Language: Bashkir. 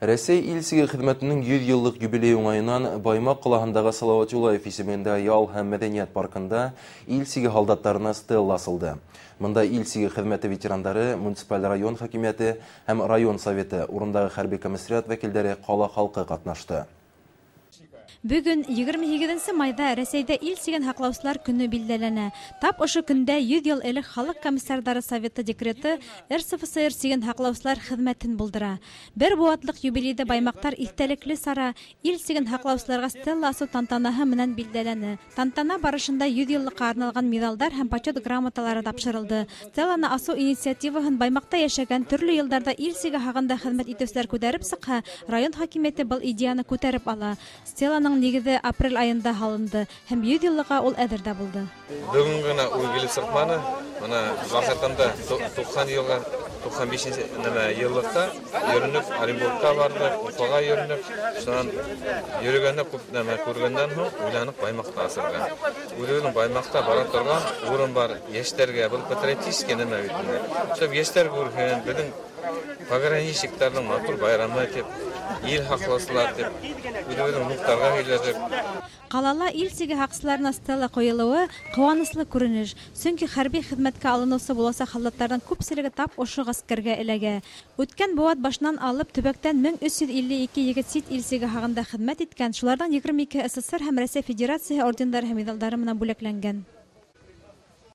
Рәсәй ил сиге хеҙмәтенең 100 йыллыҡ юбилей уңайынан Баймаҡ ҡалаһындағы Салауат Юлаев исемендә ял һәм мәҙәниәт паркында ил сиге һалдаттарына стелла асылды. Бында ил сиге хеҙмәте ветерандары, муниципаль район хакимиәте һәм район советы, урындағы хәрби комиссариат вәкилдәре, ҡала халҡы ҡатнашты. Бөгөн 28 майҙа Рәсәйҙә ил сиген һаҡлаусылар көнө билдәләнә. Тап ошо көндә 100 йыл элек Халыҡ комиссарҙары советы декреты РСФСР сиген һаҡлаусылар хеҙмәтен булдыра. Бер быуатлыҡ юбилейҙы баймаҡтар иҫтәлекле сара ил сиген һаҡлаусыларға стелла асыу тантанаһы менән билдәләне. Тантана барышында 100 йыллыҡҡа арналған миҙалдар һәм почет грамоталары тапшырылды. Стелланы асыу инициативаһын Баймаҡта йәшәгән төрлө йылдарҙа ил сиге һағында хеҙмәт итеүселәр күтәреп сыҡһа, район хакимиәте был идеяны күтәреп ала. Стелланың нигеҙе апрель айында һалынды һәм 100 йыллыҡҡа ул әҙер дә булды. Бөгөн генә уй килеп сыҡманы. Бына ваҡытында 90 йылға, 95 нәмә йыллыҡта йөрөнөп, Оренбургка барҙыҡ, Уфаға йөрөнөп, шунан йөрөгәндә күп нәмә күргәндән һуң уйланып Баймаҡта асырға. Үҙебеҙҙең Баймаҡта бара торған урын бар йәштәргә, был патриотический нәмә бит инде. Шул йәштәр күрһен, беҙҙең пограничниктарҙың матур байрамы тип, ил һаҡлаусылар тип, үҙебеҙҙең внуктарға һөйләтеп. Ҡалала ил сиге һаҡсыларына стела ҡуйылыуы ҡыуаныслы күренеш. Сөнки хәрби хеҙмәткә алыныусы буласаҡ һалдаттарҙың күпселеге тап ошо ғәскәргә эләгә. Үткән быуат башынан алып төбәктән 1352 егет сит ил сиге һағында хеҙмәт иткән, шуларҙан 22 СССР һәм Рәсәй Федерацияһы ордендары һәм миҙалдары менән бүләкләнгән.